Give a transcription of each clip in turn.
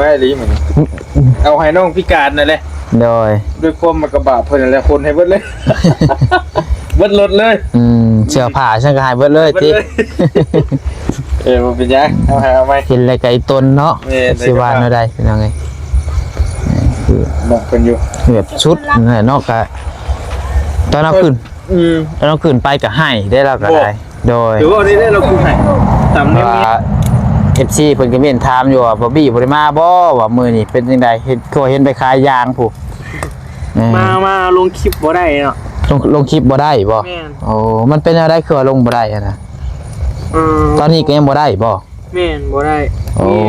ໄວ້ອີ່ຫຼີມື້ນີ້ ເອົາໃຫ້ນ້ອງພິການນັ້ນແຫຼະ ໂດຍ ດ້ວຍຄວາມມັກກະບາບເພິ່ນນັ້ນແຫຼະ ຂົນໃຫ້ເບິດເລີຍ ເບິດລົດເລີຍ ອືມ ເສື້ອຜ້າຊັ້ນກໍໃຫ້ເບິດເລີຍຕິ ເອີ ບໍ່ເປັນຫຍັງ ເອົາໃຫ້ເອົາໃໝ່ ເຫັນແລ້ວກໍອີ່ຕົນເນາະ ແມ່ນ ຊິວ່າແນວໃດພີ່ນ້ອງເອີຍ ເອີ ຄືບອກເພິ່ນຢູ່ ແບບສຸດນັ້ນແຫຼະເນາະ ກະຕອນເຮົາຂຶ້ນ ອືມ ຕອນເຮົາຂຶ້ນໄປກໍໃຫ້ໄດ້ ລາວກໍໄດ້ ໂດຍ ຖືວ່າໄດ້ ໄດ້ລາວຄືໃຫ້ຕາມແນວ ວ່າ ເອັຟຊີ ເພິ່ນກໍເມັ້ນຖາມຢູ່ວ່າ ບອບບີ້ບໍ່ໄດ້ມາບໍ່ ວ່າມື້ນີ້ເປັນຈັ່ງໃດ ເຫັນ ຄືວ່າເຫັນໄປຂາຍຢາງພຸ້ນ ເອີ ມາ ມາລົງຄລິບບໍ່ໄດ້ເນາະ ລົງ ລົງຄລິບບໍ່ໄດ້ບໍ່? ແມ່ນ ໂອ້ ມັນເປັນແນວໃດຄືວ່າລົງບໍ່ໄດ້ຫັ້ນນະ? ເອີ ຕອນນີ້ກໍຍັງບໍ່ໄດ້ບໍ່? ແມ່ນ ບໍ່ໄດ້ ໂອ້ ແມ່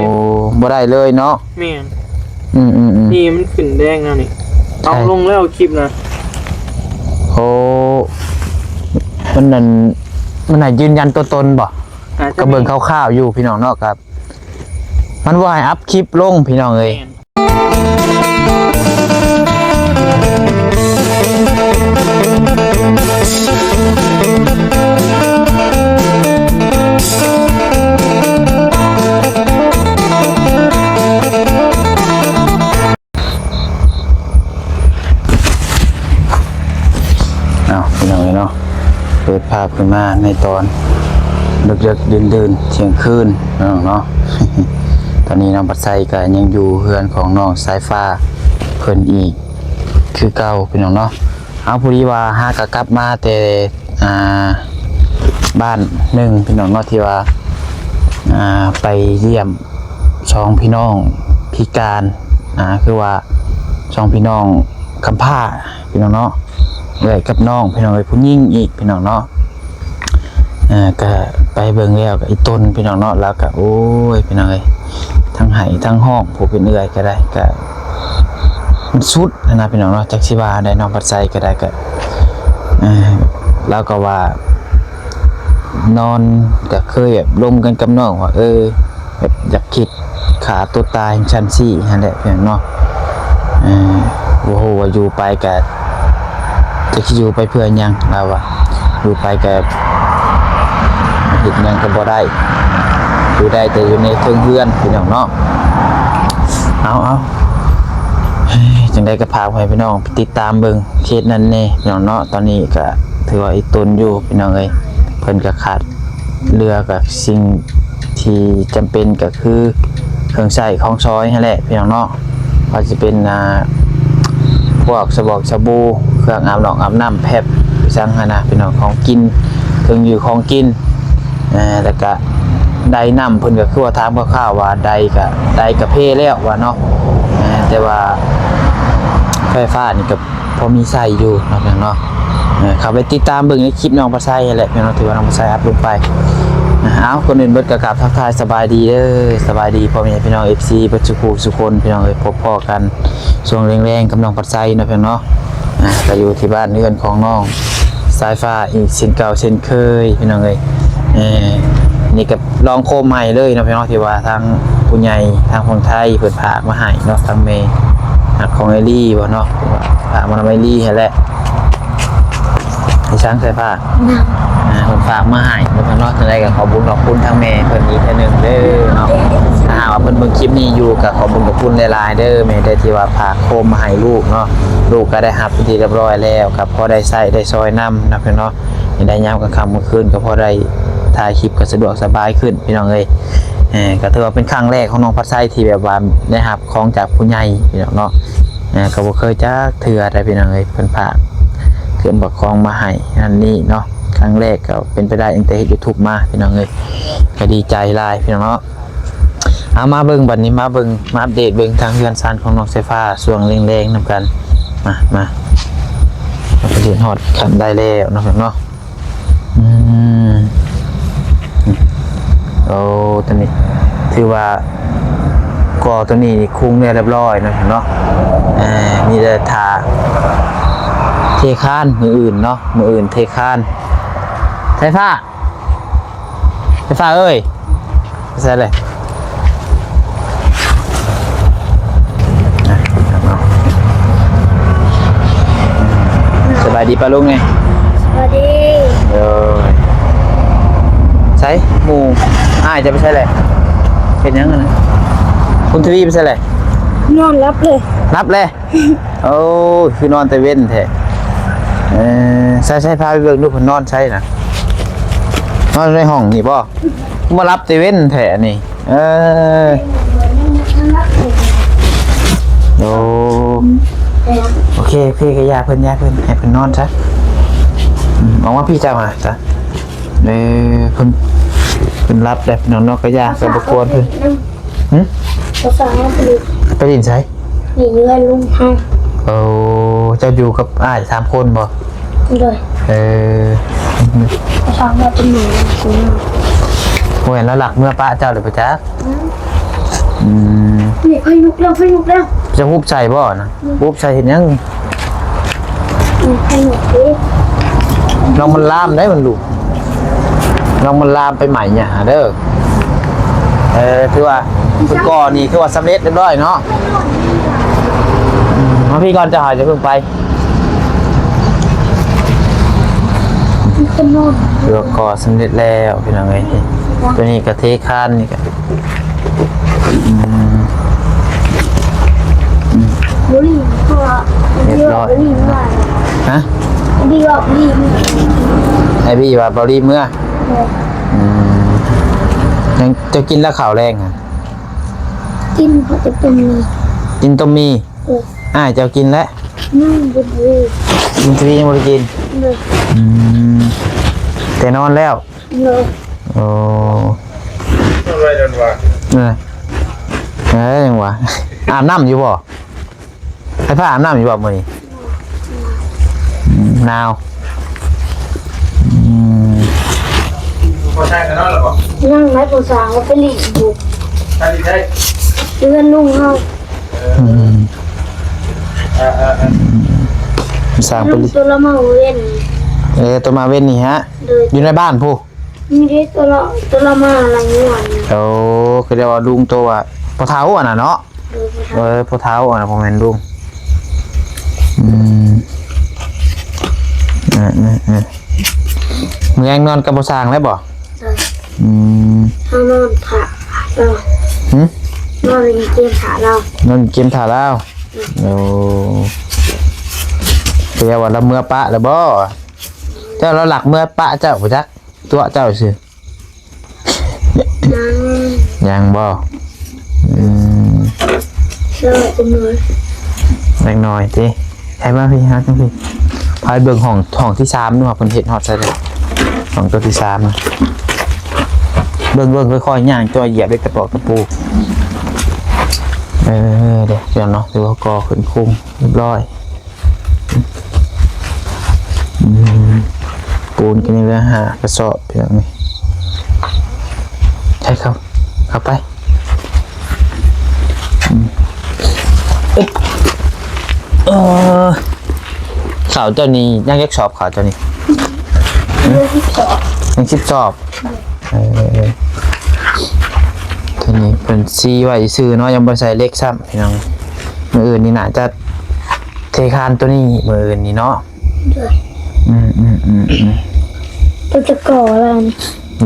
ນ ບໍ່ໄດ້ເລີຍເນາະ ແມ່ນ ອືມໆໆ ນີ້ມັນຂຶ້ນແດງແລ້ວນີ້ ເອົາ ໃຊ່ ລົງແລ້ວຄລິບນະ ໂອ້ ມັນນັ້ນ ມັນໃຫ້ຢືນຢັນຕົວຕົນບໍ່? ອາດຈະ ກໍເບິ່ງຄ່າວໆຢູ່ພີ່ນ້ອງເນາະ ກໍມັນບໍ່ໃຫ້ອັບຄລິບລົງພີ່ນ້ອງເອີຍ ແມ່ນ ອ້າວ ພີ່ນ້ອງເອີຍເນາະ ເປີດພາບຂຶ້ນມາໃນຕອນດຶກໆ ດື່ນໆ ທ່ຽງຄືນເນາະ ຕອນນີ້ນ້ອງພັດໄຊກໍຍັງຢູ່ເຮືອນຂອງນ້ອງສາຍຟ້າເພິ່ນອີກຄືເກົ່າ ພີ່ນ້ອງເນາະ. ເອົາ ພໍດີວ່າຫາກໍກັບມາແຕ່ ອ່າ ບ້ານໜຶ່ງ ພີ່ນ້ອງເນາະ ທີ່ວ່າ ອ່າ ໄປຢ້ຽມສອງພີ່ນ້ອງພິການ ອ່າ ຄືວ່າສອງພີ່ນ້ອງກຳພ້າ ພີ່ນ້ອງເນາະ ເອື້ອຍກັບນ້ອງ ພີ່ນ້ອງເອີຍ ຜູ້ຍິງອີກ ພີ່ນ້ອງເນາະ. ເອີ ກະໄປເບິ່ງແລ້ວກະອີ່ຕົນ ພີ່ນ້ອງເນາະ ລາວກະ ໂອ້ຍ ພີ່ນ້ອງເອີຍ ທັງໄຫ້ທັງຮ້ອງ ຜູ້ເປັນເອື້ອຍກະໄດ້ ກະມັນສຸດຫັ້ນນະ ພີ່ນ້ອງເນາະ ຈັກຊິວ່າໃດ ນ້ອງພັດໄຊກະໄດ້ ກະ ເອີ ລາວກະວ່າ ນອນກະເຄີຍແບບລົມກັນກັບນ້ອງວ່າ ເອີ ແບບຢາກຄິດ ຂ້າຕົວຕາຍຈັ່ງຊັ້ນຊີ້ຫັ້ນແຫຼະ ພີ່ນ້ອງເນາະ ເອີ ບໍ່ຮູ້ວ່າຢູ່ໄປກະ ຈັກຊິຢູ່ໄປເພື່ອຫຍັງ ລາວວ່າ ຢູ່ໄປກະເຮັດຫຍັງກະບໍ່ໄດ້ ຢູ່ໄດ້ແຕ່ຢູ່ໃນເທິງເຮືອນ ພີ່ນ້ອງເນາະ. ເອົາ ເອົາ ເອີ ຈັ່ງໃດກະຝາກໃຫ້ພີ່ນ້ອງຕິດຕາມເບິ່ງເຄສນັ້ນແດ່ ພີ່ນ້ອງເນາະ. ຕອນນີ້ກະຖືວ່າອີ່ຕົນຢູ່ ພີ່ນ້ອງເອີຍ ເພິ່ນກະຂາດ ເຫຼືອກະສິ່ງທີ່ຈຳເປັນກະຄືເຄື່ອງໃຊ້ຂອງສອຍຫັ້ນແຫຼະ ພີ່ນ້ອງເນາະ ວ່າຊິເປັນ ອ່າ ພວກສະບອກສະບູ ເຄື່ອງອາບນ້ອງອາບນ້ຳ ແພັດ ອີ່ຫຍັງຫັ້ນນະ ພີ່ນ້ອງ ຂອງກິນ ເຄື່ອງຢູ່ຂອງກິນ ເອີ ແລ້ວກະໄດນ້ຳ ເພິ່ນກະຄືວ່າຖາມຄ່າວໆວ່າໄດກະ ໄດກະເພແລ້ວວ່າເນາະ ເອີ ແຕ່ວ່າໄຟຟ້ານີ້ກະ ພໍມີໃຊ້ຢູ່ເນາະ ພີ່ນ້ອງເນາະ. ເອີ ເຂົ້າໄປຕິດຕາມເບິ່ງໃນຄລິບນ້ອງພັດໄຊຫັ້ນແຫຼະ ພີ່ນ້ອງ ທີ່ວ່ານ້ອງພັດໄຊອັບລົງໄປ. ເອົາ ກ່ອນອື່ນເບິດກໍກາບທັກທາຍສະບາຍດີເດີ ສະບາຍດີພໍ່ແມ່ພີ່ນ້ອງ ເອັຟຊີ ເບິດສູ່ຜູ້ສູ່ຄົນ ພີ່ນ້ອງເອີຍ. ພົບພໍ້ກັນຊ່ວງແລງໆກັບນ້ອງພັດໄຊເນາະ ພີ່ນ້ອງເນາະ. ກໍຢູ່ທີ່ບ້ານເຮືອນຂອງນ້ອງສາຍຟ້າອີກເຊັ່ນເກົ່າເຊັ່ນເຄີຍ ພີ່ນ້ອງເອີຍ. ເອີ ນີ້ກໍລອງໂຄມໃໝ່ເລີຍເນາະ ພີ່ນ້ອງ ທີ່ວ່າທາງຜູ້ໃຫຍ່ທາງຝັ່ງໄທເພິ່ນຝາກມາໃຫ້ເນາະ ທາງແມ່ຮັກຂອງເອລີບໍ່ເນາະ ເພິ່ນວ່າຝາກມານຳເອລີຫັ້ນແຫຼະ ໄປຊ່າງໃສ່ຝາກ ອ່າ ເພິ່ນຝາກມາໃຫ້ເນາະ ພີ່ນ້ອງ. ຈັ່ງໃດກໍຂອບບຸນຂອບຄຸນທາງແມ່ເພິ່ນອີກເທື່ອໜຶ່ງເດີເນາະ ຖ້າຫາກວ່າເພິ່ນເບິ່ງຄລິບນີ້ຢູ່ ກໍຂອບບຸນຂອບຄຸນຫຼາຍໆເດີ ແມ່ເດີ ທີ່ວ່າຝາກໂຄມມາໃຫ້ລູກເນາະ. ລູກກໍໄດ້ຮັບເປັນທີ່ຮຽບຮ້ອຍແລ້ວ ກໍພໍໄດ້ໃຊ້ໄດ້ສອຍນຳເນາະ ພີ່ນ້ອງເນາະ. ໄດ້ຍາມກາງຄ່ຳກາງຄືນກໍພໍໄດ້ຖ່າຍຄລິບກໍສະດວກສະບາຍຂຶ້ນ ພີ່ນ້ອງເອີຍ. ເອີ ກໍຖືວ່າເປັນຄັ້ງແລກຂອງນ້ອງພັດໄຊທີ່ແບບວ່າໄດ້ຮັບຂອງຈາກຜູ້ໃຫຍ່ ພີ່ນ້ອງເນາະ. ເອີ ກໍບໍ່ເຄີຍຈັກເທື່ອໃດ ພີ່ນ້ອງເອີຍ ເພິ່ນຝາກເຄື່ອງປະຄອງມາໃຫ້ນັ້ນນີ້ເນາະ. ຄັ້ງແລກກໍເປັນໄປໄດ້ຕັ້ງແຕ່ເຮັດຢູທູບມາ ພີ່ນ້ອງເອີຍ ກໍດີໃຈຫຼາຍ ພີ່ນ້ອງເນາະ. ເອົາ ມາເບິ່ງບັດນີ້ ມາເບິ່ງ ມາອັບເດດເບິ່ງທາງເຮືອນຊານຂອງນ້ອງສາຍຟ້າຊ່ວງແລງໆນຳກັນ. ມາ ມາ ອັບເດດຮອດຂັ້ນໃດແລ້ວເນາະ ເນາະ. ອືມ ໂອ້ ຕົວນີ້ຖືວ່າກໍຕົວນີ້ຄຸງແລ້ວຮຽບຮ້ອຍເນາະ ເນາະ. ເອີ ມີແຕ່ຖ້າເທຄານ ມື້ອື່ນເນາະ ມື້ອື່ນເທຄານ. ສາຍຟ້າ ໄຟຟ້າເອີຍ ໃສ່ເລີຍ. ສະບາຍດີປ້າລຸງແດ່. ສະບາຍດີ. ໂດຍ. ໃສ ໝູ່ອ້າຍຈະໄປໃສແຫຼະ? ເຮັດຫຍັງຫັ້ນນະ? ຄຸນທະວີໄປໃສແຫຼະ? ນອນຫຼັບເລີຍ. ຫຼັບແລ້ວ? ໂອ້ຍ ຄືນອນແຕ່ເວັນແທ້. ເອີ ໃສໆ ພາໄປເບິ່ງດູ ເພິ່ນນອນໃສນະ? ນອນໃນຫ້ອງນີ້ບໍ່? ມາຫຼັບແຕ່ເວັນແທ້ນີ້. ເອີ ໂອ້ ໂອເຄ ໂອເຄ ກະຢ່າເພິ່ນ ຢ່າເພິ່ນ ໃຫ້ເພິ່ນນອນຊະ. ອືມ ອອກມາພີ້ເຈົ້າຫາຊະ. ເອີ ເພິ່ນ ເພິ່ນຫຼັບແລ້ວ ພີ່ນ້ອງເນາະ ກະຢ່າ ກະບໍ່ກວນເພິ່ນ. ຫຶ? ພາສາອັງກິດ. ໄປຫຼິ້ນໃສ? ນີ້ເຮືອນລຸງເຮົາ. ໂອ້ ເຈົ້າຢູ່ກັບອ້າຍສາມຄົນບໍ່? ໂດຍ. ເອີ ພາສາອັງກິດ. ໂອ້ຍ ລາວລັກເມືອປະເຈົ້າເລີຍບໍ່ຈັກ? ອືມ ອືມ ນີ້ ໄຟລຸກແລ້ວ ໄຟລຸກແລ້ວ. ຈະຮຸບໃສ່ບໍ່ນະ? ອືມ ຮຸບໃສ່ເຮັດຫຍັງ? ອືມ ໄຟລຸກເດ້. ລອງມັນລາມໄດ໋ ມັນລຸກ. ລອງມັນລາມໄປໄໝຫຍ້າເດີ. ເອີ ຖືວ່າ ຄືກໍ່ນີ້ ຖືວ່າສຳເລັດຮຽບຮ້ອຍເນາະ. ອືມ ມາພີ້ກ່ອນ ເຈົ້າຫາ ຢ່າເພິ່ງໄປ. ຄືວ່າກໍ່ສຳເລັດແລ້ວ ພີ່ນ້ອງເອີຍ. ໂຕນີ້ກະເທຄານ ນີ້ກະ ອືມ ອືມ ບໍ່ລີ ເພາະວ່າ ຮຽບຮ້ອຍ ບໍ່ລີເມືອ. ຮະ? ບີວ່າບໍ່ລີເມືອ. ໄອ້ບີວ່າບໍ່ລີເມືອ. ເອີ ອືມ ຍັງ ເຈົ້າກິນແລ້ວເຂົ້າແລງຫັ້ນ? ກິນ ເຂົາຈະຕົ້ມໝີ່ ກິນຕົ້ມໝີ່. ເອີ ອ້າຍເຈົ້າກິນແລ້ວ? ຍັງບໍ່ໄດ້ ຍັງບໍ່ໄດ້ກິນ. ເອີ ອືມ ແຕ່ນອນແລ້ວ. ໂດຍ. ໂອ້ ເອີ ເອີ ຍັງວ່າ ອາບນ້ຳຢູ່ບໍ່? ໃຫ້ພາອາບນ້ຳຢູ່ບໍ່ມື້ນີ້? ອືມ ໜາວ. ອືມ ພໍສ້າງກັນນອນແລ້ວບໍ່? ຍັງ ໃຫ້ພໍສ້າງວ່າໄປຫຼິ້ນຢູ່ ໄປຫຼິ້ນໃສ? ເຮືອນລຸງເຮົາ. ອືມ ເອີ ເອີ ເອີ ອືມ ສ້າງໄປຫຼິ້ນ ໂຕລະມາເວັນ. ເອີ ໂຕມາເວັນນີ້ຫະ? ໂດຍ. ຢູ່ໃນບ້ານພຸ້ນ? ມີເດ້ ໂຕລະ ໂຕລະມາລະຍວນ. ໂອ້ ຄືໄດ້ວ່າລຸງໂຕວ່າພໍ່ເຖົ້າຫັ້ນນະເນາະ. ໂດຍ ພໍ່ເຖົ້າ. ເອີ ພໍ່ເຖົ້າຫັ້ນນະ ບໍ່ແມ່ນລຸງ. ອືມ ເອີ ເອີ ເອີ ມື້ແລງນອນກັບພໍ່ສ້າງແລ້ວບໍ່? ໂດຍ. ອືມ ເຮົານອນຖ້າລາວ. ຫຶ? ນອນຫຼິ້ນເກມຖ້າລາວ. ນອນເກມຖ້າລາວ. ໂອ້ ແປວ່າລາວເມືອປະແລ້ວບໍ່? ເຈົ້າ ລາວລັກເມືອປະເຈົ້າບໍ່ຈັກ? ຕົວະເຈົ້າຊື່. ຍັງ ຍັງບໍ່? ອືມ ເລັກນ້ອຍ ເລັກນ້ອຍຕິ. ໃຫ້ມາພີ້ ຫາຈັ່ງພີ້ ພາໄປເບິ່ງຫ້ອງ ຫ້ອງທີສາມດູວ່າເພິ່ນເຮັດຮອດໃສແລ້ວ. ຫ້ອງໂຕທີສາມນະ ເບິ່ງ ເບິ່ງ ຄ່ອຍໆຍ່າງ ຈ່ອຍຢຽບເຫຼັກຕະປອກຕະປູ. ເອີ ເດ້ ພີ່ນ້ອງເນາະ ຖືວ່າກໍ່ຂຶ້ນໂຄງຮຽບຮ້ອຍ. ອືມ ປູນກໍຍັງເຫຼືອຫ້າກະສອບ ພີ່ນ້ອງເອີຍ. ໃຫ້ເຂົ້າ ເຂົ້າໄປ. ອືມ ເອີ ເຂົ້າເຈົ້ານີ້ຍັງຈັກສອບ ເຂົ້າເຈົ້ານີ້? ຍັງສິບສອບ. ຍັງສິບສອບ. ເອີ ໂຕນີ້ເພິ່ນຊີໄວ້ຊື່ເນາະ ຍັງບໍ່ໃສ່ເຫຼັກຊ້ຳ ພີ່ນ້ອງ. ມື້ອື່ນນີ້ໜ້າຈະເທຄານໂຕນີ້ ມື້ອື່ນນີ້ເນາະ. ໂດຍ. ອືມ ອືມ ອືມ ອືມ ເພິ່ນຈະກໍ່ແລ້ວ.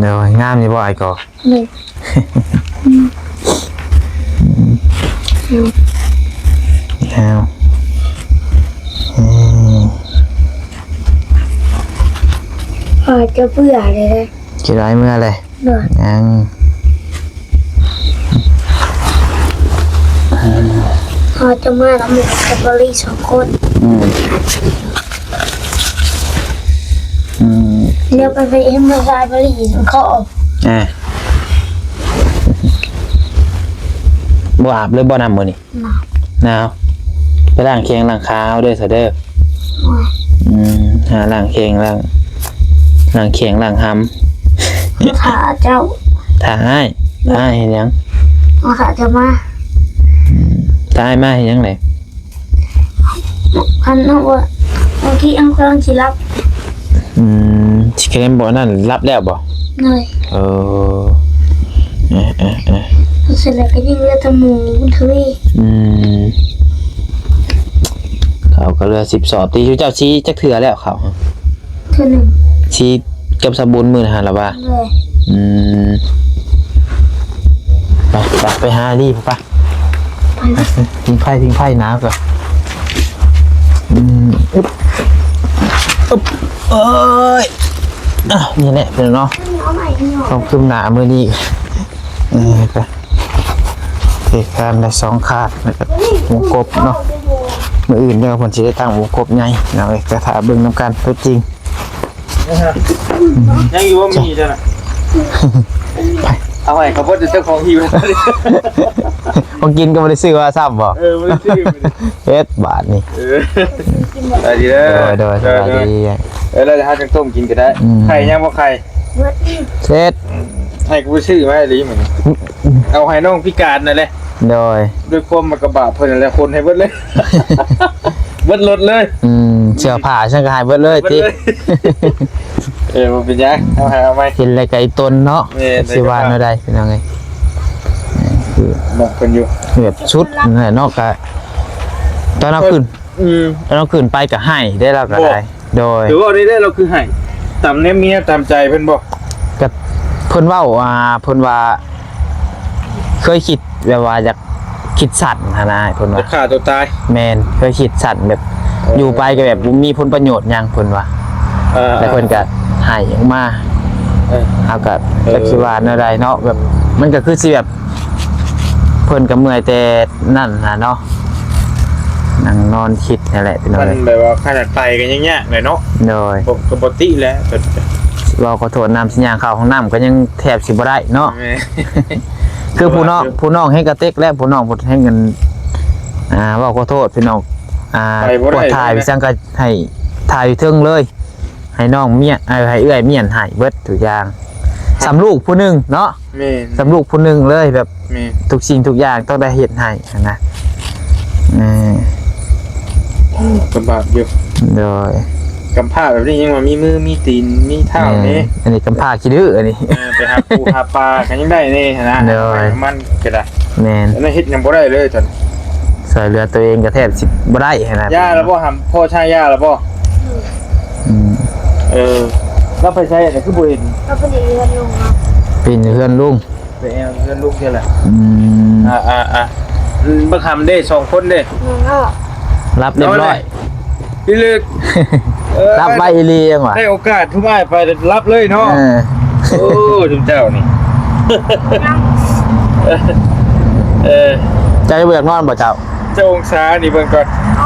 ໂດຍ. ງາມຢູ່ບໍ່ອ້າຍກໍ່? ໂດຍ. ອືມ ອືມ ເອົາ ອືມ ເອີ ຈະເບື່ອເລີຍ. ຊິໄດ້ເມືອເລີຍ? ໂດຍ. ຍັງ ເຮົາຈະມານຳສະຕຣໍເບີຣີສອງຄົນ. ອືມ ອືມ ແລ້ວໄປ ໄປເຮັດມາສະຕຣໍເບີຣີຂອງເຂົາ. ອ່າ ບໍ່ອາບເລີຍບໍ່ ນ້ຳມື້ນີ້? ໜາວ ໜາວ. ໄປລ້າງແຂ້ງລ້າງຂາເອົາເດີ ສະເດີ. ໂອ້ຍ ອືມ ຫາລ້າງແຂ້ງລ້າງ ລ້າງແຂ້ງລ້າງຫຳ. ຖ້າເຈົ້າ ຖ້າອ້າຍ. ອ້າຍເຮັດຫຍັງ? ຖ້າເຈົ້າມາ. ອືມ ຖ້າອ້າຍມາເຮັດຫຍັງແຫຼະ? ອັນນັ້ນວ່າ ເມື່ອກີ້ເຮົາກຳລັງຊິຫຼັບ. ອືມ ຊິແຄ່ບໍ່ ອັນນັ້ນຫຼັບແລ້ວບໍ່? ໂດຍ. ເອີ ເອີ ເອີ ເອີ ເສັດແລ້ວກໍຍັງເຫຼືອແຕ່ໝູບຸນທະວີ. ອືມ ເຂົາກໍເຫຼືອສິບສອບຕິ. ເຈົ້າຊີ້ຈັກເທື່ອແລ້ວເຂົາ? ເທື່ອໜຶ່ງ. ຊີ້ກັບສະບຸນມື້ນັ້ນຫັ້ນລະວ່າ? ໂດຍ. ອືມ ໄປ ໄປ ໄປຫາລີ້ ໄປ. ພິງໄຟ ພິງໄຟໜາວກ່ອນ. ອືມ ອຶບ ອຶບ ເອີຍ ອ່ະ ນີ້ແຫຼະເນາະ ຄວາມຄືບໜ້າມື້ນີ້. ເອີ ກະເຮັດຄານໄດ້ສອງຄານ ແລ້ວກະວົງກົບເນາະ. ມື້ອື່ນເດີ ເພິ່ນຊິໄດ້ຕັ້ງວົງກົບໃຫຍ່ເນາະ. ກະຖ້າເບິ່ງນຳກັນຕົວຈິງ. ຍັງຢູ່ບໍ່ມີເຈົ້ານະ? ເອົາໃຫ້ເຂົາເບິດເຈົ້າຂອງຫິ້ວ. ຂອງກິນກໍບໍ່ໄດ້ຊື້ມາຊ້ຳບໍ່? ເອີ ບໍ່ໄດ້ຊື້. ເຮັດບາດນີ້. ເອີ ສະບາຍດີເດີ. ໂດຍ ໂດຍ ສະບາຍດີ. ເອີ ແລ້ວເຮົາຈັ່ງຕົ້ມກິນກໍໄດ້. ອືມ ໄຂ່ຍັງບໍ່ໄຂ່? ເສັດ ໃຫ້ກູຊື້ມາອີ່ຫຼີມື້ນີ້. ເອົາໃຫ້ນ້ອງພິການນັ້ນແຫຼະ. ໂດຍ ດ້ວຍຄວາມມັກກະບາບເພິ່ນນັ້ນແຫຼະ ຄົນໃຫ້ເບິດເລີຍ ເບິດລົດເລີຍ. ອືມ ເສື້ອຜ້າຊັ້ນກໍໃຫ້ເບິດເລີຍຕິ. ເອີ ບໍ່ເປັນຫຍັງ ເອົາໃຫ້ເອົາໃໝ່. ເຫັນແລ້ວກໍອີ່ຕົນເນາະ. ແມ່ນ ຊິວ່າແນວໃດພີ່ນ້ອງເອີຍ. ເອີ ຄືມັກເພິ່ນຢູ່ ແບບສຸດນັ້ນແຫຼະເນາະ. ກະຕອນເຮົາຂຶ້ນ ອືມ ຕອນເຮົາຂຶ້ນໄປກໍໃຫ້ໄດ້ ລາວກໍໄດ້. ໂດຍ ຖືວ່າໄດ້ ໄດ້ ລາວຄືໃຫ້ຕາມແນວເມຍຕາມໃຈເພິ່ນບໍ່? ກໍເພິ່ນເວົ້າ ອ່າ ເພິ່ນວ່າເຄີຍຄິດແບບວ່າຢາກຄິດສັ້ນຫັ້ນນະ ເພິ່ນວ່າຢາກຂ້າຕົວຕາຍ. ແມ່ນ ເຄີຍຄິດສັ້ນແບບ ເອີ ຢູ່ໄປກໍແບບບໍ່ມີຜົນປະໂຫຍດຫຍັງ ເພິ່ນວ່າ. ເອີ ແລ້ວເພິ່ນກໍໃຫ້ອອກມາ. ເອີ ເຮົາກໍ ເອີ ຈັກຊິວ່າແນວໃດເນາະ ແບບມັນກໍຄືຊິແບບ ເພິ່ນກໍເມື່ອຍແຕ່ນັ້ນນະເນາະ ນັ່ງນອນຄິດຫັ້ນແຫຼະພີ່ນ້ອງ. ມັນແບບວ່າຂະໜາດໄປກໍຍັງຍາກເລີຍເນາະ. ໂດຍ ປົກກະຕິແຫຼະ. ເວົ້າຂໍໂທດນຳ ຊິຍ່າງເຂົ້າຫ້ອງນ້ຳກໍຍັງແທບຊິບໍ່ໄດ້ເນາະ. ແມ່ນ ຄືຜູ້ນ້ອງ ຜູ້ນ້ອງແຮງກະເຕັກແຫຼະ ຜູ້ນ້ອງເພິ່ນແຮງ ອ່າ ເວົ້າຂໍໂທດພີ່ນ້ອງ. ອ່າ ປວດຖ່າຍໄປຈັ່ງໃດ ໃຫ້ຖ່າຍຢູ່ເທິງເລີຍ. ໃຫ້ນ້ອງເມຍ ເອີ ໃຫ້ເອື້ອຍມ້ຽນໃຫ້ເບິດທຸກຢ່າງ ສ່ຳລູກຜູ້ໜຶ່ງເນາະ. ແມ່ນ ສ່ຳລູກຜູ້ໜຶ່ງເລີຍ ແບບ ແມ່ນ ທຸກສິ່ງທຸກຢ່າງຕ້ອງໄດ້ເຮັດໃຫ້ຫັ້ນນະ. ເອີ ໂອ້ ລຳບາກຢູ່. ໂດຍ ກຳພ້າແບບນີ້ຍັງວ່າມີມືມີຕີນມີເທົ້າແດ່. ແມ່ນ ອັນນີ້ກຳພ້າຂີ້ດື້ອັນນີ້. ເອີ ໄປຫາປູຫາປາກໍຍັງໄດ້ແດ່ຫັ້ນນະ. ໂດຍ ມັນກໍໄດ້. ແມ່ນ ອັນນັ້ນເຮັດຫຍັງບໍ່ໄດ້ເລີຍຕອນ ຊ່ວຍເຫຼືອຕົວເອງກໍແທບຊິບໍ່ໄດ້ຫັ້ນນະ. ຢາແລ້ວບໍ່ຫຳ? ພໍ່ໃຊ້ຢາແລ້ວບໍ່? ອືມ ເອີ ລາວໄປໃສນະ ຄືບໍ່ເຫັນ? ລາວໄປເຮືອນລຸງເນາະ. ໄປເຮືອນລຸງ ໄປແອວເຮືອນລຸງເທື່ອລະ. ອືມ ອ່າໆ ອືມ ບັກຫຳເດ້ ສອງຄົນເດ້ ແມ່ນເນາະ ຫຼັບຮຽບຮ້ອຍ. ອີ່ລຶກ ເອີ ຫຼັບໄວອີ່ຫຼີຫຍັງວະ ໄດ້ໂອກາດທຸມອ້າຍໄປຫຼັບເລີຍເນາະ. ເອີ ໂອ້ ຊຸມເຈົ້ານີ້ ເອີ ເຈົ້າບໍ່ຢາກນອນບໍ່ເຈົ້າ? ຈັກອົງສານີ້ເບິ່ງກ່ອນ.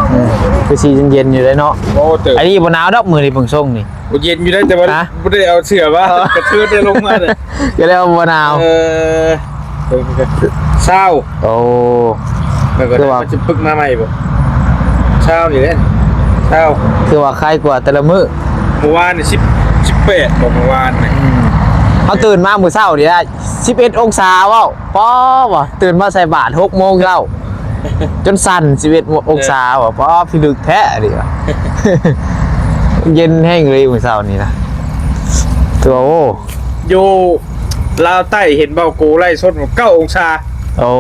ເອີ ຄືຊິເຢັນໆຢູ່ເດ້ເນາະ. ໂອ້ ເຕີບ ອັນນີ້ບໍ່ໜາວດອກ ມື້ນີ້ເບິ່ງຊົງນີ້. ໂອ້ ເຢັນຢູ່ໄດ໋ ແຕ່ວ່າ ຮະ ບໍ່ໄດ້ເອົາເສື້ອມາ ກະເທີໄດ້ລົງມາເລີຍ ກະເລີຍບໍ່ໜາວ. ເອີ ເບິ່ງ ຊາວ. ໂອ້ ແລ້ວກໍ ຄືວ່າ ມັນຊິປຶກມາໃໝ່ບໍ່? ຊາວນີ້ແຫຼະ ຊາວ ຄືວ່າໄຄກວ່າແຕ່ລະມື້. ມື້ວານນີ້ສິບ ສິບແປດບໍ່ ມື້ວານນີ້. ອືມ ເຮົາຕື່ນມາມື້ເຊົ້ານີ້ໄດ້ສິບເອັດອົງສາ ເວົ້າ ປໍ ວ່າຕື່ນມາໃສ່ບາດຫົກໂມງເຊົ້າ ຈົນສັ່ນ ສິບເອັດອົງສາ ເອີ ວ່າ ປໍ ພິລຶກແທ້ນີ້ວ່າ. ເຢັນແຮງເລີຍມື້ເຊົ້ານີ້ນະ ຖືວ່າ ໂອ້ ຢູ່ລາວໃຕ້ເຫັນເບົາໂກໄລສົດເກົ້າອົງສາ. ໂອ້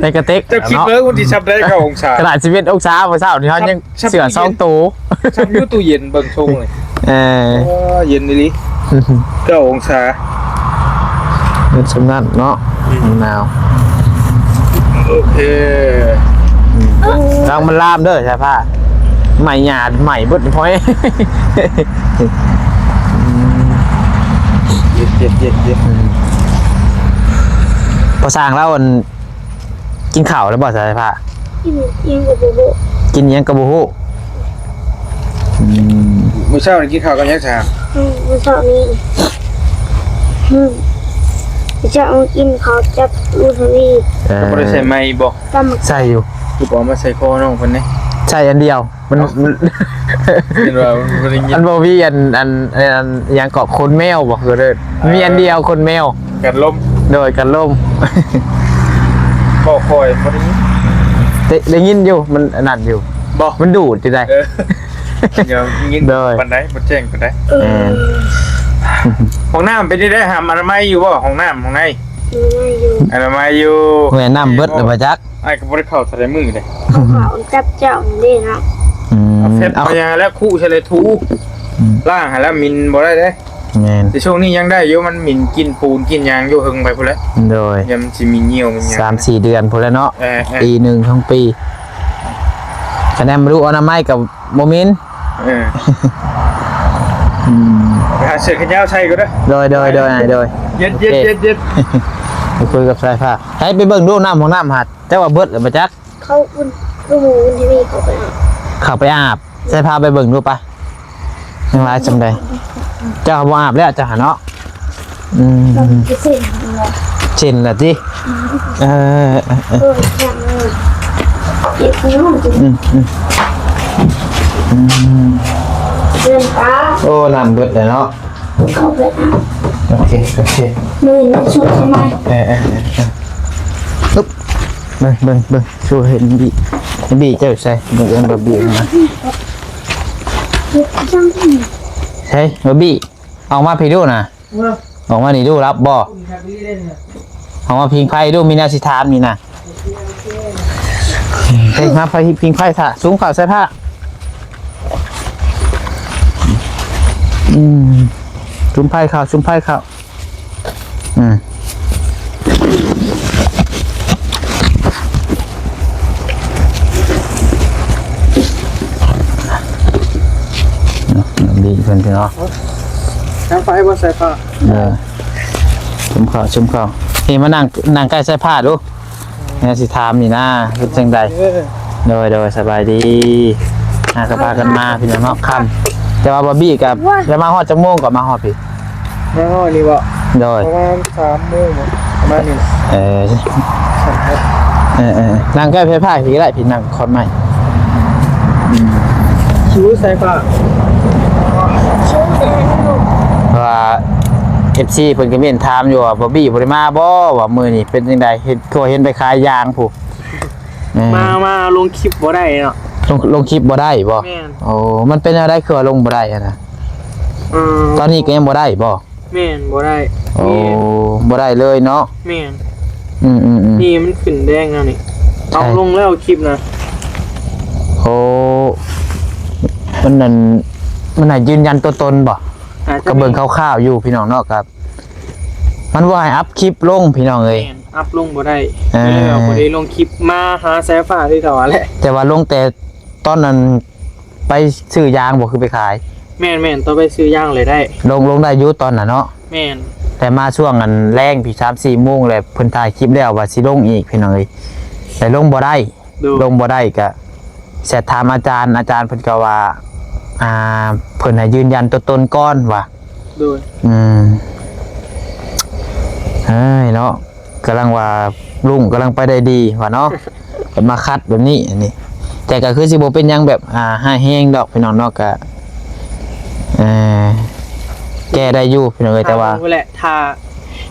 ໃນກະເຕັກ ເຈົ້າຄິດເບິ່ງ ເນາະ ມັນຊິຊ່ຳໃດເກົ້າອົງສາ ຂະໜາດສິບເອັດອົງສາ ມື້ເຊົ້ານີ້ເຮົາຍັງ ເສື້ອສອງໂຕ ຊ່ຳຢູ່ຕູ້ເຢັນເບິ່ງຊົງນີ້. ເອີ ໂອ້ ເຢັນອີ່ຫຼີ ເກົ້າອົງສາ ເປັນສ່ຳນັ້ນເນາະ. ອືມ ໜາວ. ໂອເຄ ອືມ ລະວັງມັນລາມເດີ ສາຍຟ້າ ໄໝ້ຫຍ້າໄໝ້ເບິດ ອືມ ເຢັນໆໆໆ. ອືມ ພໍ່ຊ່າງລາວ ອັນ ກິນເຂົ້າແລ້ວບໍ່ ສາຍຟ້າ? ກິນຫຍັງກໍບໍ່ຮູ້ ກິນຫຍັງກໍບໍ່ຮູ້. ອືມ ມື້ເຊົ້ານີ້ກິນເຂົ້າກັບຫຍັງຊະ? ອືມ ມື້ເຊົ້ານີ້ ອືມ ມື້ເຊົ້າກິນເຂົ້າກັບໝູທະວີ. ເອີ ບໍ່ໄດ້ໃສ່ໄມ້ບໍ່? ໃສ່ຢູ່ ຄືບໍ່ເອົາມາໃສ່ຄໍນ້ອງເພິ່ນເດ້? ໃສ່ອັນດຽວ. ມັນ ເອົ້າ ມັນ ເຫັນວ່າມັນບໍ່ໄດ້ຍິນ ມັນບໍ່ມີອັນ ອັນ ອັນ ອັນຫຍັງເກາະ ຂົນແມວບໍ່? ຄືເດີ ມີອັນດຽວ ຂົນແມວ ກັນລົມ. ໂດຍ ກັນລົມ. ບໍ່ຄ່ອຍບໍ່ໄດ້ຍິນ ໄດ້ ໄດ້ຍິນຢູ່ ມັນອັນນັ້ນຢູ່ ບໍ່ ມັນດູດຢູ່ໃດ໋. ເອີ ຍັງຍິນ ໂດຍ ປານໃດ ບໍ່ແຈ້ງປານໃດ. ເອີ ຫ້ອງນ້ຳເປັນຈັ່ງໃດ? ຫາອະນາໄມຢູ່ບໍ່? ຫ້ອງນ້ຳຫ້ອງໃນ ອະນາໄມຢູ່ ອະນາໄມຢູ່. ແມ່ນ ນ້ຳເບິດແລ້ວບໍ່ຈັກ. ອ້າຍກໍບໍ່ໄດ້ເຂົ້າແຕ່ລະມື້ເດ້ ເຂົ້າຈັບເຈົ້າເດ້ເນາະ. ອືມ ເອົາເຊັດ ເອົາ ເອົາຫຍັງແລ້ວ ຄຸໃສ່ເລີຍ ຖູ ອືມ ລ້າງໃຫ້ແລ້ວ ໝິ່ນບໍ່ໄດ້ເດ້. ແມ່ນ ແຕ່ຊ່ວງນີ້ຍັງໄດ້ຢູ່ ມັນໝິ່ນກິ່ນປູນກິ່ນຫຍັງຢູ່ ເຫິງໄປພຸ້ນແຫຼະ ໂດຍ ຍັງຊິມີຍ່ຽວມີຫຍັງ ສາມສີ່ເດືອນພຸ້ນແຫຼະເນາະ ເອີໆ ປີໜຶ່ງ ສອງປີ ຄະແນນບໍ່ຮູ້ອະນາໄມກໍບໍ່ໝິ່ນ ເອີ ອືມ ໄປຫາເສື້ອແຂນຍາວໃສ່ກ່ອນເດີ ໂດຍໆໆ ໂດຍ ເຢັນໆໆ ໂອເຄ ໄປຄຸຍກັບສາຍຟ້າ ໃຫ້ໄປເບິ່ງດູນ້ຳຫ້ອງນ້ຳຫັ້ນ ເຈົ້າວ່າເບິດແລ້ວບໍ່ຈັກ ເຂົາອຸ່ນ ຄືໝູ່ອຸ່ນທີ່ມີເຂົາໄປອາບ ເຂົາໄປອາບ ໃສ່ພາໄປເບິ່ງດູປະ ຍັງຫຼາຍສ່ຳໃດ ເຈົ້າບໍ່ອາບແລ້ວເຈົ້າຫາເນາະ ອືມ ມັນເຊັນແລ້ວ ເຊັນແລ້ວຕິ ອືມ ເອີ ເອີ ເອີ ເອີ ເຈັບຢູ່ ອືມ ອືມ ອືມ ເດີນຕາ ໂອ້ ນ້ຳເບິດແລ້ວເນາະ ເຂົາໄປອາບ ໂອເຄ ໂອເຄ ມື້ນີ້ຊຸດໃຫ້ໃໝ່ ເອີ ເອີ ເອີ ເອີ ອຶບ ເບິ່ງ ເບິ່ງ ເບິ່ງ ຊູເຫັນບີ ບີເຈົ້າໃສ ເບິ່ງເອີ້ນບາບີມາ ໃສບາບີ ອອກມາພີ້ດູນະ ເອີ ອອກມານີ້ດູ ຮັບບໍ່ ອອກມາພິງໄຟດູ ມີແນວຊິຖາມນີ້ນະ ເຮີຍ ມາພິງໄຟ ພິງໄຟຖ້າ ຊຸມເຂົ້າໃສ່ຜ້າ ອືມ ຊຸມໄຟເຂົ້າ ຊຸມໄຟເຂົ້າ ອືມ ດີເພິ່ນເນາະ ທາງໄຟບໍ່ໃສ່ຜ້າ ເອີ ຊຸມເຂົ້າ ຊຸມເຂົ້າ ນີ້ມານັ່ງ ນັ່ງໃກ້ໃສ່ຜ້າດູ ແນວຊິຖາມນີ້ນະ ເປັນຈັ່ງໃດ ເອີ ໂດຍ ໂດຍ ສະບາຍດີ ອ່າ ກໍພາກັນມາພີ່ນ້ອງເນາະ ຄ່ຳ ແຕ່ວ່າບາບີກໍ ໂອ້ຍ ຈະມາຮອດຈັກໂມງກໍມາຮອດພີ້ ມາຮອດນີ້ບໍ່ ໂດຍ ປະມານສາມໂມງ ປະມານນີ້ ເອີ ເອີໆ ນັ່ງໃກ້ໄຟຟ້າພີ້ກໍໄດ້ ພີ້ນັ່ງຄອນໄມ້ ອືມ ຄິວໃສ່ຜ້າ ເພາະວ່າ ເອັຟຊີ ເພິ່ນກໍເມັ້ນຖາມຢູ່ວ່າ ບາບີບໍ່ໄດ້ມາບໍ່ ວ່າມື້ນີ້ເປັນຈັ່ງໃດ ເຫັນ ຄືວ່າເຫັນໄປຂາຍຢາງພຸ້ນ ເອີ ມາ ມາລົງຄລິບບໍ່ໄດ້ເນາະ ລົງ ລົງຄລິບບໍ່ໄດ້ບໍ່ ແມ່ນ ໂອ້ ມັນເປັນແນວໃດຄືວ່າລົງບໍ່ໄດ້ຫັ້ນນະ ເອີ ຕອນນີ້ກໍຍັງບໍ່ໄດ້ບໍ່ ແມ່ນ ບໍ່ໄດ້ ໂອ້ ແມ່ນ ບໍ່ໄດ້ເລີຍເນາະ ແມ່ນ ອືມໆໆ ນີ້ມັນຂຶ້ນແດງແລ້ວນີ້ ເອົາ ໃຊ່ ລົງແລ້ວຄລິບນະ ໂອ້ ມັນນັ້ນ ມັນໃຫ້ຢືນຢັນຕົວຕົນບໍ່ ອາດຈະ ກໍເບິ່ງຄ່າວໆຢູ່ພີ່ນ້ອງເນາະ ກໍ ມັນບໍ່ໃຫ້ອັບຄລິບລົງພີ່ນ້ອງເອີຍ ແມ່ນ ອັບລົງບໍ່ໄດ້ ເອີ ກໍເລີຍວ່າບໍ່ໄດ້ລົງຄລິບ ມາຫາສາຍຟ້າຄືເກົ່າຫັ້ນແຫຼະ ແຕ່ວ່າລົງແຕ່ຕອນນັ້ນໄປຊື້ຢາງບໍ່ ຄືໄປຂາຍ ແມ່ນໆ ຕອນໄປຊື້ຢາງເລີຍໄດ້ ລົງ ລົງໄດ້ຢູ່ຕອນນັ້ນເນາະ ແມ່ນ ແຕ່ມາຊ່ວງອັນແລງພີ້ ສາມສີ່ໂມງແລ້ວ ເພິ່ນຖ່າຍຄລິບແລ້ວວ່າຊິລົງອີກພີ່ນ້ອງເອີຍ ແຕ່ລົງບໍ່ໄດ້ ໂດຍ ລົງບໍ່ໄດ້ກະແຊັດຖາມອາຈານ ອາຈານເພິ່ນກໍວ່າ ອ່າ ເພິ່ນໃຫ້ຢືນຢັນຕົວຕົນກ່ອນວ່າ ໂດຍ ອືມ ເອີຍເນາະ ກຳລັງວ່າລຸ້ງກຳລັງໄປໄດ້ດີວ່າເນາະ ກໍມາຂັດແບບນີ້ອັນນີ້ ແຕ່ກໍຄືຊິບໍ່ເປັນຫຍັງແບບ ອ່າ ຮ້າຍແຮງດອກພີ່ນ້ອງເນາະ ກໍ ເອີ ແກ້ໄດ້ຢູ່ພີ່ນ້ອງເອີຍ ແຕ່ວ່າ ຖ້າເບິ່ງພຸ້ນແຫຼະ ຖ້າ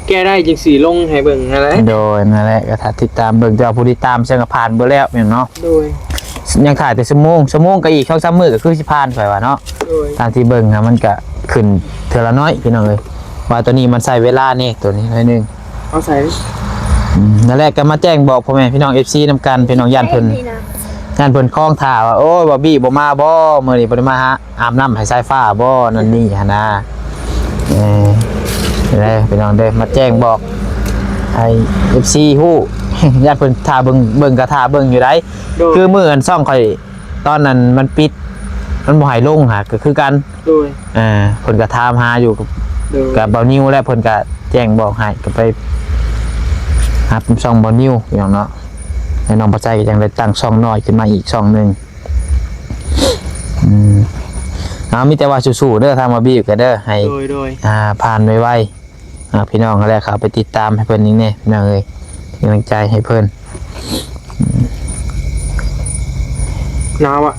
ແກ້ໄດ້ຈຶ່ງຊິລົງໃຫ້ເບິ່ງຫັ້ນແຫຼະ ໂດຍ ນັ້ນແຫຼະ ກໍຖ້າຕິດຕາມເບິ່ງ ແຕ່ວ່າຜູ້ຕິດຕາມເຊິ່ງກໍຜ່ານເບິດແລ້ວແມ່ນເນາະ ໂດຍ ຍັງຖ່າຍແຕ່ຊົ່ວໂມງ ຊົ່ວໂມງກໍອີກສອງສາມມື້ກໍຄືຊິຜ່ານຂ້ອຍວ່າເນາະ ໂດຍ ຕາມທີ່ເບິ່ງນະ ມັນກະຂຶ້ນເທື່ອລະໜ້ອຍພີ່ນ້ອງເອີຍ ວ່າໂຕນີ້ມັນໃຊ້ເວລາແດ່ ໂຕນີ້ໜ້ອຍໜຶ່ງ ເອົາໃສ່ ອືມ ນັ້ນແຫຼະ ກໍມາແຈ້ງບອກພໍ່ແມ່ພີ່ນ້ອງ ເອັຟຊີ ນຳກັນ ພີ່ນ້ອງ ຢ້ານເພິ່ນ ຢ້ານເພິ່ນຄອງຖ້າວ່າ ໂອ້ຍ ບາບີບໍ່ມາບໍ່ ມື້ນີ້ບໍ່ໄດ້ມາຫາ ອາບນ້ຳໃຫ້ສາຍຟ້າບໍ່ ນັ້ນນີ້ຫັ້ນນະ ເອີ ເດີພີ່ນ້ອງເດີ ມາແຈ້ງບອກໃຫ້ ເອັຟຊີ ຮູ້ ຢ້ານເພິ່ນຖ້າເບິ່ງ ເບິ່ງກໍຖ້າເບິ່ງຢູ່ໃດ ໂດຍ ຄືມື້ອັນຊ່ອງຂ້ອຍ ຕອນນັ້ນມັນປິດ ມັນບໍ່ໃຫ້ລົງຫາ ກໍຄືກັນ ໂດຍ ເອີ ເພິ່ນກໍຖາມຫາຢູ່ ໂດຍ ກັບບ່າວນິວ ແລະ ເພິ່ນກໍແຈ້ງບອກໃຫ້ ກໍໄປຮັບຊ່ອງບ່າວນິວ ພີ່ນ້ອງເນາະ ແລະ ນ້ອງປາໄຊກໍຍັງໄດ້ຕັ້ງຊ່ອງນ້ອຍຂຶ້ນມາອີກຊ່ອງໜຶ່ງ ອືມ ເອົາ ມີແຕ່ວ່າສູ້ໆເດີ ທາງບ່າວບີກໍເດີ ໃຫ້ ໂດຍ ໂດຍ ອ່າ ຜ່ານໄວໆ ອ່າ ພີ່ນ້ອງຫັ້ນແຫຼະ ເຂົ້າໄປຕິດຕາມໃຫ້ເພິ່ນອີກແດ່ ພີ່ນ້ອງເອີຍ ເປັນກຳລັງໃຈໃຫ້ເພິ່ນ ອືມ ໜາວອະ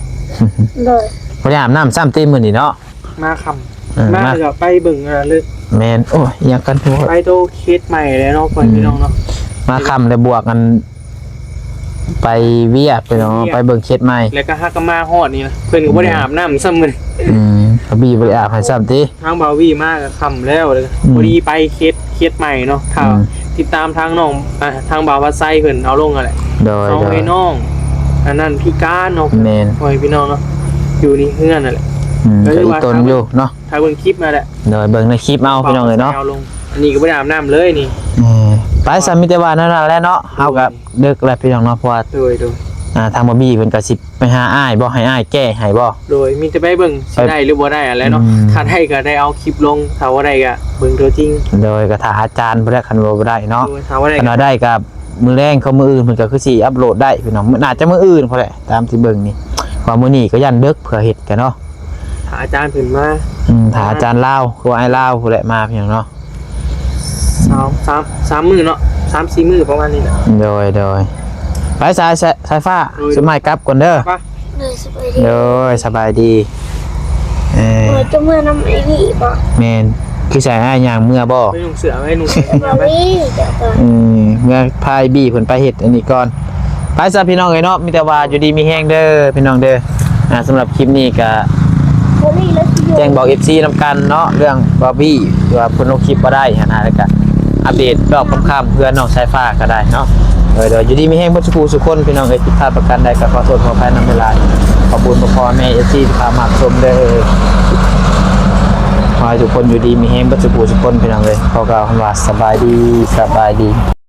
ໂດຍ ບໍ່ໄດ້ອາບນ້ຳຊ້ຳຕິມື້ນີ້ເນາະ ມາຄ່ຳ ເອີ ມາ ມາ ແລ້ວກໍໄປເບິ່ງ ອ່າ ເລີຍ ແມ່ນ ໂອ້ຍ ອີຫຍັງກັນ ໄປໂຕເຂດໃໝ່ແລ້ວເນາະ ພໍ່ແມ່ ອືມ ພີ່ນ້ອງເນາະ ມາຄ່ຳແລ້ວບວກກັນ ໄປວຽກ ໄປເນາະ ໄປວຽກ ໄປເບິ່ງເຂດໃໝ່ ແລ້ວກໍຫາກໍມາຮອດນີ້ນະ ເພິ່ນກໍບໍ່ໄດ້ອາບນ້ຳຊ້ຳມື້ນີ້ ອືມ ບ່າວບີບໍ່ໄດ້ອາບໃຫ້ຊ້ຳຕິ ທາງບ່າວວີມາກໍຄ່ຳແລ້ວ ອືມ ພໍດີໄປເຂດ ເຂດໃໝ່ເນາະ ຖ້າ ອືມ ຕິດຕາມທາງນ້ອງ ອ່າ ທາງບ່າວພັດໄຊເພິ່ນເອົາລົງຫັ້ນແຫຼະ ໂດຍ ສອງ ໂດຍ ເອື້ອຍນ້ອງ ອັນນັ້ນພິການເນາະ ແມ່ນ ພໍ່ແມ່ພີ່ນ້ອງເນາະ ຢູ່ໃນເຮືອນຫັ້ນແຫຼະ ອືມ ກໍອີ່ຕົນຢູ່ເນາະ ຖ້າເບິ່ງຄລິບມາແຫຼະ ໂດຍ ເບິ່ງໃນຄລິບເອົາພີ່ນ້ອງເອີຍເນາະ ອັນນີ້ກໍບໍ່ໄດ້ອາບນ້ຳເລີຍນີ້ ເອີ ໄປຊະ ມີແຕ່ວ່ານັ້ນແຫຼະເນາະ ເຮົາກໍເດິກແລ້ວພີ່ນ້ອງເນາະ ເພາະວ່າ ໂດຍ ໂດຍ ອ່າ ທາງບອບບີເພິ່ນກໍຊິໄປຫາອ້າຍບໍ່ ໃຫ້ອ້າຍແກ້ໃຫ້ບໍ່ ໂດຍ ມີແຕ່ໄປເບິ່ງຊິໄດ້ຫຼືບໍ່ໄດ້ຫັ້ນແຫຼະເນາະ ອືມ ຖ້າໄດ້ກໍໄດ້ເອົາຄລິບລົງ ຖ້າບໍ່ໄດ້ກໍເບິ່ງຕົວຈິງ ໂດຍ ກໍຖ້າອາຈານພຸ້ນແຫຼະ ຄັນວ່າບໍ່ໄດ້ເນາະ ໂດຍ ຖ້າບໍ່ໄດ້ ຄັນວ່າໄດ້ກໍ ມື້ແລງຂອງມື້ອື່ນເພິ່ນກໍຄືຊິອັບໂຫຼດໄດ້ພີ່ນ້ອງ ໜ້າຈະມື້ອື່ນພຸ້ນແຫຼະ ຕາມທີ່ເບິ່ງນີ້ ເພາະວ່າມື້ນີ້ກໍຢ້ານເດິກ ເພື່ອເຮັດກັນເນາະ ຖ້າອາຈານເພິ່ນມາ ອືມ ຖ້າອາຈານລາວ ຄືອ້າຍລາວພຸ້ນແຫຼະມາພີ່ນ້ອງເນາະ ສອງ ສາມ ສາມມື້ເນາະ ສາມສີ່ມື້ປະມານນີ້ແຫຼະ ໂດຍ ໂດຍ ໄປສາຍ ສາຍ ສາຍຟ້າ ໂດຍ ຊຸມອ້າຍກັບກ່ອນເດີ ໄປ ໂດຍ ສະບາຍດີ ໂດຍ ສະບາຍດີ ເອີ ໂດຍ ຈະເມືອນຳອ້າຍວີບໍ່ ແມ່ນ ຄືໃສ່ອ້າຍຍ່າງເມືອບໍ່ ໄປນຸ່ງເສື້ອ ໄປນຸ່ງເສື້ອ ເມືອໄປ ເອີ ເມືອພາອ້າຍວີເພິ່ນໄປເຮັດອັນນີ້ກ່ອນ ໄປຊະພີ່ນ້ອງເອີຍເນາະ ມີແຕ່ວ່າຢູ່ດີມີແຮງເດີພີ່ນ້ອງເດີ ອ່າ ສຳລັບຄລິບນີ້ກະແຈ້ງບອກເອັຟຊີນຳກັນເນາະ ເລື່ອງບອບບີ ທີ່ວ່າເພິ່ນລົງຄລິບບໍ່ໄດ້ຫັ້ນນະ ແລ້ວກະອັບເດດລອບຄ່ຳໆ ເພື່ອນ້ອງສາຍຟ້າກໍໄດ້ເນາະ ເອີ ໂດຍ ຢູ່ດີມີແຮງເບິດສູ່ຜູ້ສູ່ຄົນພີ່ນ້ອງເອີຍ ຜິດພາດປະການໃດກໍຂໍໂທດຂໍອະໄພນຳຫຼາຍໆ ຂອບຄຸນພໍ່ແມ່ເອັຟຊີທີ່ເຂົ້າມາຮັບຊົມເດີ ຂໍໃຫ້ທຸກຄົນຢູ່ດີມີແຮງເບິດສູ່ຜູ້ສູ່ຄົນພີ່ນ້ອງເອີຍ ຂໍກ່າວຄຳວ່າສະບາຍດີ ສະບາຍດີ.